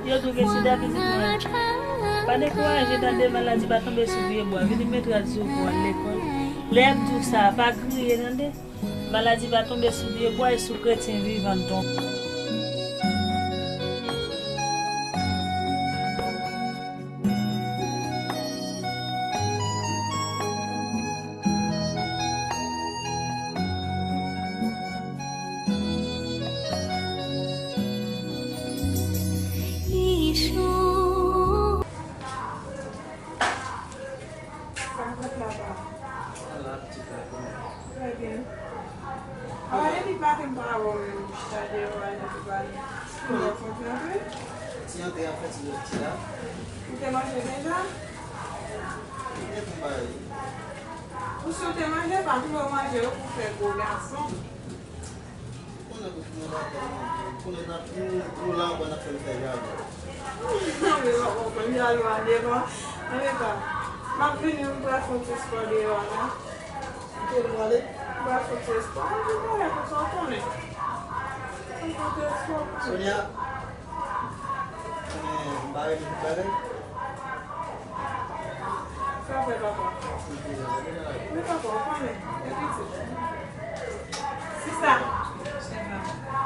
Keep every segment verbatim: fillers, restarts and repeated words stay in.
Yo di w gen sida, pitit mwen. Pa dekouraje, tande, maladi pa tonbe sou pye bwa. Vini met rad sou ou pou w al lekòl. Lè m di w sa, pa kriye, tande. Maladi pa tonbe sou pye bwa, e sou kretyen vivan l tonbe. Sa fèt la pa? Sa la, pitit la, kòman? Trè byen. A, epi pa te m pa wè w menm, chita deyò a, epi pa li. Ou wè fòk antre? Ti antre a fèt sou lòt ti la. Ou te manje deja? Li te fon bagay. Ou si w te manje, pa vle w manje yo pou fè gwo gason. Ou konnen pou fini w pa fè manje. Ou konnen n ap, nou, nou la ankò n ap fè l fè jalou. Anben, w ap konprann jalou a devan. Anben, pa. M ap vini, m pral fè yon ti spò deyò a la. Kote w prale? M pral fè yon ti spò. M di w prale konsa, w konnen. M fè yon ti spò. Sonia, konnen m pa regle tout bagay. Sa fè papa. Men papa, w konnen, e pitit. Sista.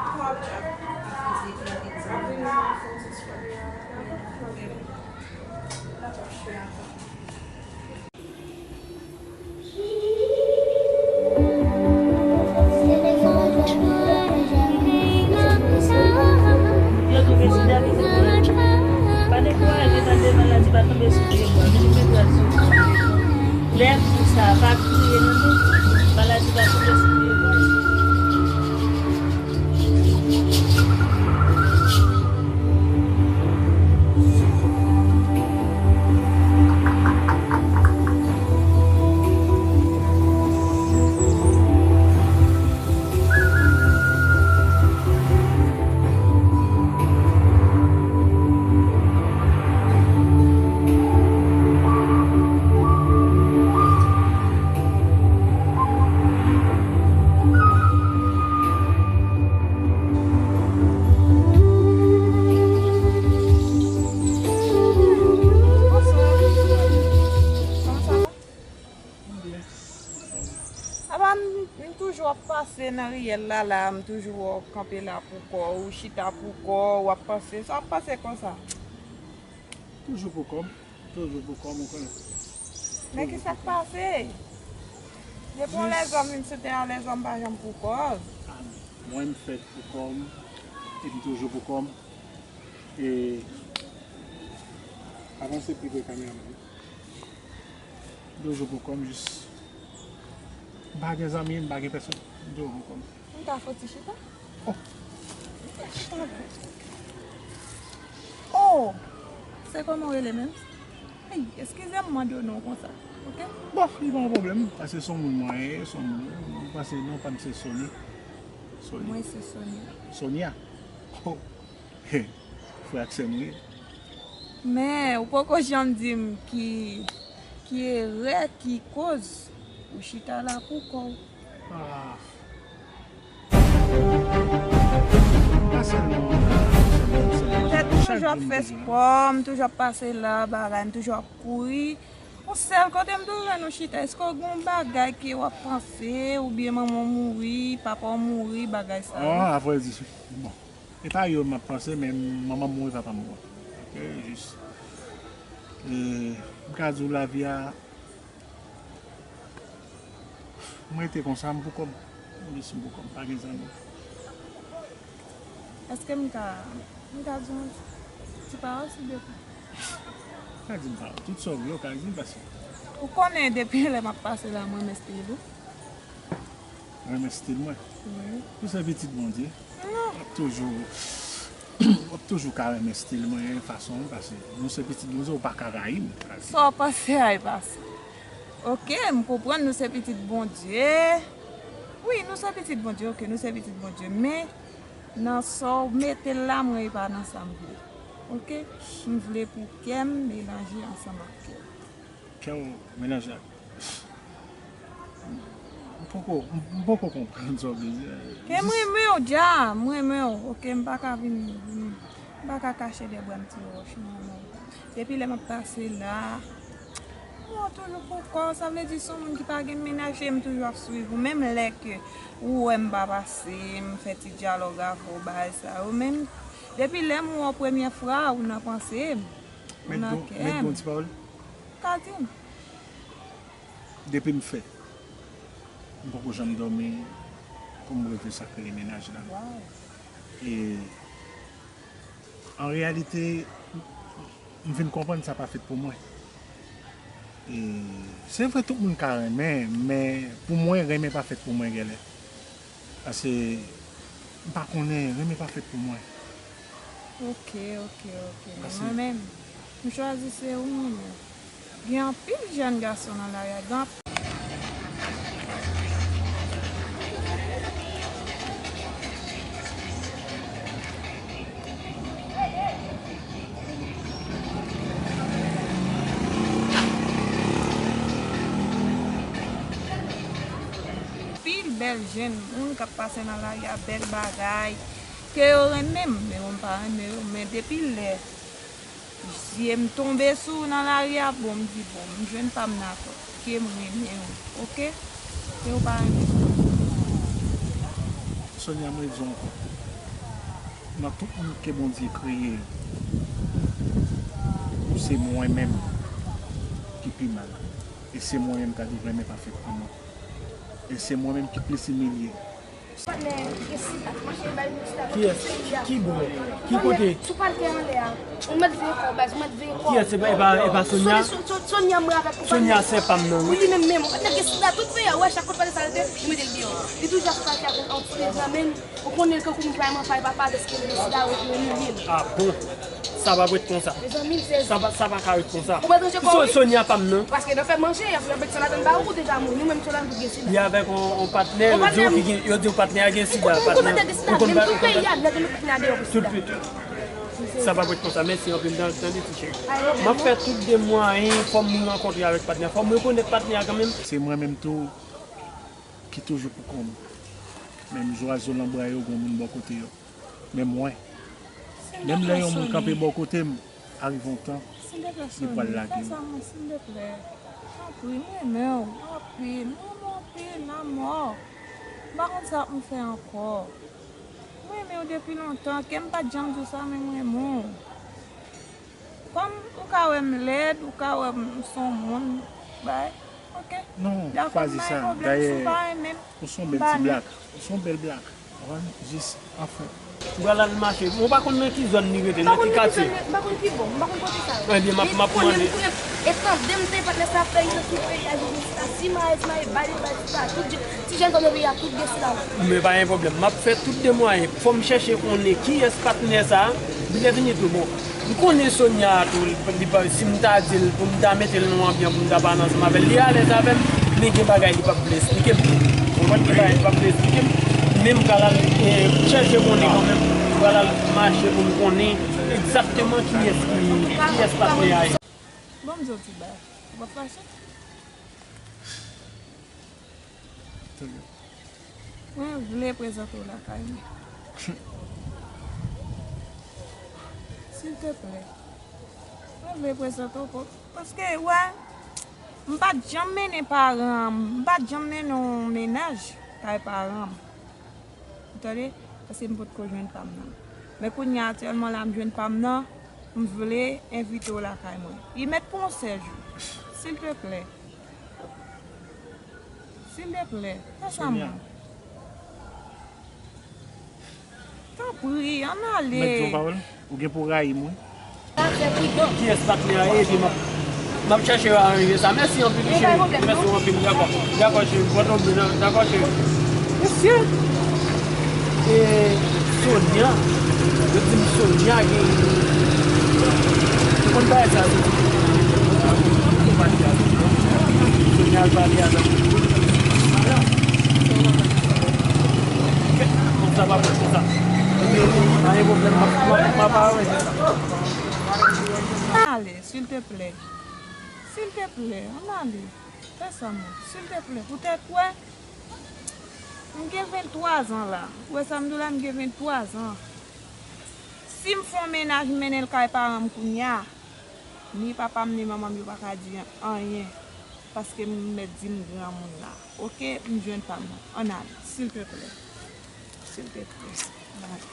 Twòp chat. Ap vini nan fon ti swa. Papa, chwe ankò. Yo di w gen sida, pitit mwen. Pa dekouraje, tande, maladi pa tonbe sou pye bwa. Vini met rad sou ou. Lè m di w sa, pa kriye, tande. Maladi pa tonbe sou pye bwa. Apa m, m toujou ap pase nan riyèl la, la, m toujou wè w kanpe la pou kò w, ou chita pou kò w, w ap panse. Sa w ap panse konsa? Toujou pou kò m. Toujou pou kò m, ou konnen. Men ki sa k pase? Depi yon lèzòm vin sou tè a, lèzòm pa janm pou kò l. Mwen, m fèt pou kò m, e m toujou pou kò m. E avanse pi pre kameramann. Toujou pou kò m, jis M pa gen zanmi, m pa gen pèsonn. M di w, m konn. M ka foti chita? Oh. Oh! Se kòman w rele menm? Ey, eskize m mande w non konsa, oke? Bon, li pa yon pwoblèm, paske se yon moun mwen ye, se yon moun, m panse non pa m se Sony. Sony. Mwen se Sonia. Sonia? Oh, he, frè ak sè nou ye. Men, ou poko janm di m ki, ki erè ki koz ou chita la pou kò w. Ah. Pa sèlman, sèlman, sèlman. Petèt m toujou ap fè spò, m toujou ap pase la, bagay, m toujou ap kouri. Yon sèl kote m toujou wè nou chita. Èske w gen yon bagay ke w ap panse, oubyen manman w mouri, papa w mouri, bagay sa yo? Ah, avrèdi, bon. E pa yo m ap panse, men manman m mouri, papa m mouri. Ok, jis. E, m ka di w lavi a, mwen rete konsa, m pou kò m. Jis m pou kò m, pa gen zanmi. Èske m ka, m ka di yon ti pawòl sou depi? Ka di m pawòl. Tout sa w vle, w ka di m, paske. Ou konnen depi lè m ap pase la, mwen renmen stil ou. Renmen stil mwen. Wi. Ou se pitit Bondye. Non. W ap toujou, w ap toujou ka renmen stil mwen, fason m, paske nou se pitit Bondye, ou pa ka rayi m. Sa w panse a e pa sa. Oke, m konprann nou se pitit Bondye. Wi, nou se pitit Bondye, oke, nou se pitit Bondye. Men, nan sa w mete l la, mwen e pa nan sa m vle. Oke? M vle pou kè m melanje ansanm ak kè w. Kè w melanje ak M poko, m, m poko konprann sa w vle di a. Ke m renmen w dja, m renmen w, oke, m pa ka vin, vin, m pa ka kache dèyè bra m tire wòch, m renmen w. Depi lè m ap pase la, m wè w toujou pou kò w, sa vle di se yon moun ki pa gen mennaj e m toujou ap swiv ou, menm lè ke ou wè m pa pase, m fè ti dyalòg avè w, bagay sa yo, men depi lè m wè w premyè fwa, ou nan panse m, ou nan kè m. Mèt di yon ti pawòl? Ou ka di m. Depi m fèt, m poko janm dòmi pou m reve sa k rele mennaj la. Wow. E, an reyalite, m vin konprann sa pa fèt pou mwen. E, se vre, tout moun ka renmen, men pou mwen, renmen pa fèt pou mwen, genlè. Paske, m pa konnen, renmen pa fèt pou mwen. Oke, oke, oke. Men mwen menm, m chwazi se ou m renmen. Gen anpil jèn gason nan lari a, gen anpil. Anpil bèl jèn moun k ap pase nan lari a, bèl bagay, ke yo renmen m, men mwen m pa renmen yo, men depi lè zye m tonbe sou ou nan lari a, bon, m di, bon, m jwenn pa m nan atò, ke m renmen w, oke? Ke w pa renmen m. Sonia, mwen di w ankò, nan tout moun ke Bondye kreye yo, ou se mwen menm ki pi mal. E se mwen menm k a di renmen pa fèt pou mwen. E se mwen menm ki plis imilye. Kiyès? Ki bò? Ki kote? Kiyès? Se pa, e pa, e pa Sonia? Sonia se pa m nan, wi. Li menm menm. Ou pa t gen sida tout peyi a, ou wè chak kote pale sa l te, li mete l deyò. Li toujou ap pale ak yon ti pye granmen. Ou konnen l kankou m pa manman, pa papa, dèske l gen sida, ou te imilye l. Ah bon? Sa p ap ret konsa. Mezanmi, se Sa pa, sa pa ka ret konsa. Ou pa tranje kò, wi. Sonia pa m nan. Paske nan fè manje, y ap, y ap met sa ladann ba ou, ou deja mouri. Nou menm, se ladann tout gen sida. Li avèk yon, yon patnè, yo di w ki gen, yo di w patnè a gen sida. Ou konn, ou konn patnè gen sida, menm tout peyi a, nèg yo met patnè a deyò pou sida. Tout suite. Sa p ap ret konsa. Mèsi anpil, tande, tande ti cheri. M ap fè tout de mwayen, fò m rankontre avèk patnè a. Fò m rekonèt patnè a kanmenm. Se mwen menm tou ki toujou pou kò m. Menm zwazo nan bwa yo, gen moun bò kote yo. Men mwen, menm lè yon moun kanpe bò kote m, arive yon tan, li pral lage m. Silvouplè, Sonia, fè sa mwen, silvouplè. Tanpri, m renmen w anpil, m renmen w anpil, m amò. M pa konn sa pou m fè ankò. M renmen w depi lontan, ke m pa t janm di w sa, men m renmen w. Kòm ou ka wè m lèd, ou ka wè m se yon moun, bay, oke. Non, pa di sa. Dayè, ou se yon bèl ti blak. Ou se yon bèl blak. Ou konprann? Jis, anfen, M pral al mache. Mwen pa konn nan ki zòn li rete, nan ki katye. M pa konn ki bò, m pa konn kote sa yo. Ebyen, m ap, m ap mande. E tande m te patnè sa ap fè nan ki peyi a vin isit la. Si maye, si maye, bale, bale, sa, tout je-, ti jèn fanm nan peyi a, tout gen sila la. Men pa gen pwoblèm. M ap fè tout de mwayen. Fò m chèche konnen kiyès patnè sa. Bilè fini tou bon. M konnen Sonia tou, li pa, si m ta di l pou m ta mete l nan yon anbyans pou m ta pale ansanm avè l, li alèz avè m, men gen bagay li p ap vle esplike m. Ou konprann, gen bagay li p ap vle esplike m. Men m pral al, eh, chèche konnen kanmenm. M pral al mache pou m konnen egzakteman kiyès ki, kiyès patnè a ye. Bon, m di w ti bagay. Ou p ap fache? Mwen vle prezante w lakay mwen. Silteplè. Mwen vle prezante w pou, paske, wè, m pa t janm mennen paran m, m pa t janm mennen yon mennaj kay paran m. Ou tande? Paske m potko jwenn pa m nan. Men kounye a, aktyèlman la, m jwenn pa m nan, m vle envite w lakay mwen. Li mèt pran yon sèjou. Silteplè. Silteplè, fè sa mwen. Tanpri, ann ale. Ou mèt di yon pawòl? Ou gen pou rayi m, wi. Kiyès patnè a ye? Epi m ap, m ap chèche aranje sa. Mèsi anpil, cheri. Mèsi anpil. Dakò. Dakò, cheri. Pòte w byen, dakò, cheri. Mesye. E Sonia, yo di m Sonia gen, ou konn bagay sa, Sonia? Sonia al pale a nan Sa pa fèt konsa. Ebyen, pa gen pwoblèm, m ap, m ap, m ap aranje sa. Ale, silteplè. Silteplè, ann ale. Fè sa, mwen. Silteplè, poutèt wè, m gen venntwa zan la. Ou wè sa m di w la, m gen venntwa zan. Si m fè yon mennaj, m mennen l kay paran m kounye a, ni papa m, ni manman m, yo pa ka di anyen. Paske m mèt di m granmoun la. Oke, m jwenn pa m nan. Ann ale, silteplè. Silteplè. Ann ale.